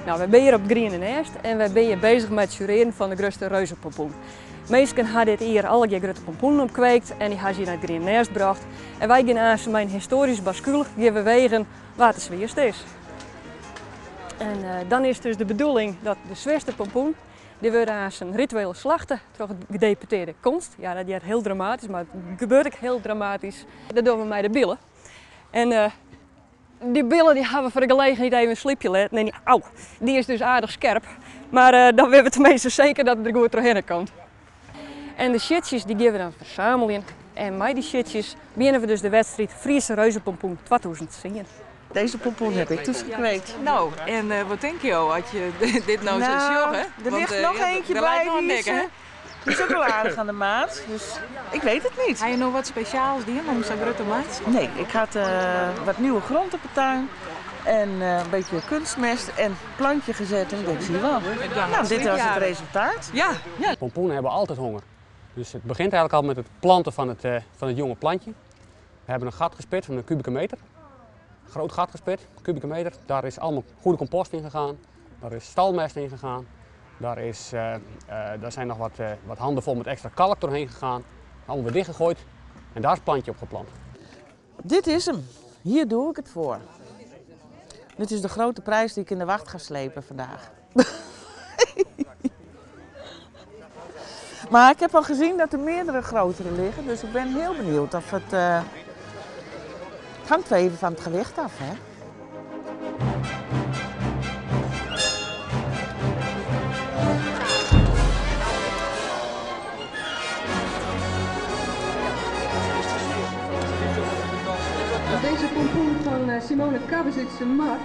Nou, wy binne hjir op it Griene Nêst en wy binne hjir bezich mei it sjurearjen fan de grutste reuzepompoen. Minsken ha dit jier allegear grutte pompoenen opkweekt en dy ha se hjir nei it Griene Nêst brocht. En wy gean aanst mei in histoarysk baskúl gean we wegen wa't de swierste is. En dan is dus de bedoeling dat de swierste pompoen, dy wurde aanst ritueel slachte troch it gedeputeerde Konst. Ja, dat heart hiel dramatysk, mar it gebeurt ek hiel dramatysk. Dat dogge we mei de bile. En dy bile dy hawwe we foar de gelegenheid even slypje litten en dy, au, dy is dus aardich skerp. Mar dan witte we teminsten seker dat it der goed trochhinne komt. En de sjitsjes dy gean we dan fersameljen en mei dy sjitsjes begjinne we dus de wedstriid Friese Reuzepompoen 2010. Deze pompoen heb ik dus gekweekt. Nou, en wat tinke jo as je dit no sa sjogge? Er ligt noch eentje by, die is ook wel aardig aan de maat, dus ik weet het niet. Ha je no wat spesjaals dien om sa grut te meitsjen? Nee, ik had wat nieuwe grond op de tuin en een beetje kunstmest en plantje gezet en ik denk, zie je wel. Nou, dit was het resultaat. Ja, ja. Pompoenen hebben altijd honger. Dus het begint eigenlijk al met het planten van het jonge plantje. We hebben een gat gespit van een kubieke meter. Groot gat gespit, kubieke meter. Daar is allemaal goede compost in gegaan. Daar is stalmest in gegaan. Daar zijn nog wat handen vol met extra kalk doorheen gegaan. Allemaal weer dichtgegooid en daar is het plantje op geplant. Dit is hem. Hier doe ik het voor. Dit is de grote prijs die ik in de wacht ga slepen vandaag. Maar ik heb al gezien dat er meerdere grotere liggen, dus ik ben heel benieuwd of het... Het hangt wel even van het gewicht af, hè? Deze pompoen van Simone Kabbes uit Sint-Mar,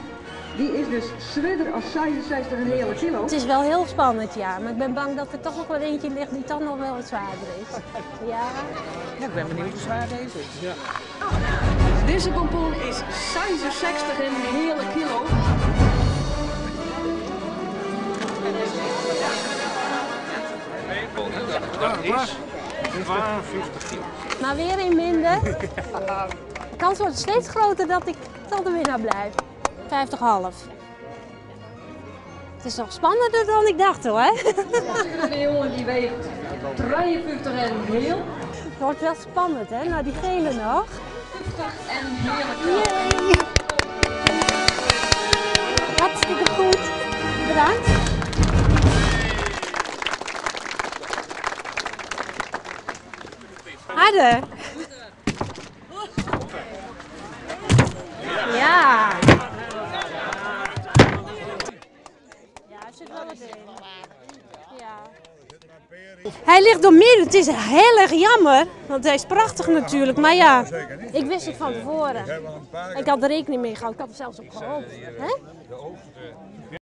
die is dus zwaarder als 66,5 kilo. Het is wel heel spannend, ja. Maar ik ben bang dat er toch nog wel eentje ligt die toch nog wel wat zwaarder is. Ja. Ja, ik ben benieuwd hoe zwaar deze is. Ja. Deze pompoen is 66,5 kilo. Dat is 52 kilo. Maar weer een minder. De kans wordt steeds groter dat ik tot de winnaar blijf. 50,5. Het is nog spannender dan ik dacht hoor. De jongen die weegt 53,5. Het wordt wel spannend hè, nou die gele nog. 50,5 kilo. Yay. Hartstikke goed. Bedankt. Harder. Ja. Ja, er zit wel wat in. Ja. Hij ligt door midden. Het is heel erg jammer, want hij is prachtig natuurlijk. Maar ja, ik wist het van tevoren. Ik had er rekening mee gehouden. Ik had er zelfs op gehoopt. Hè?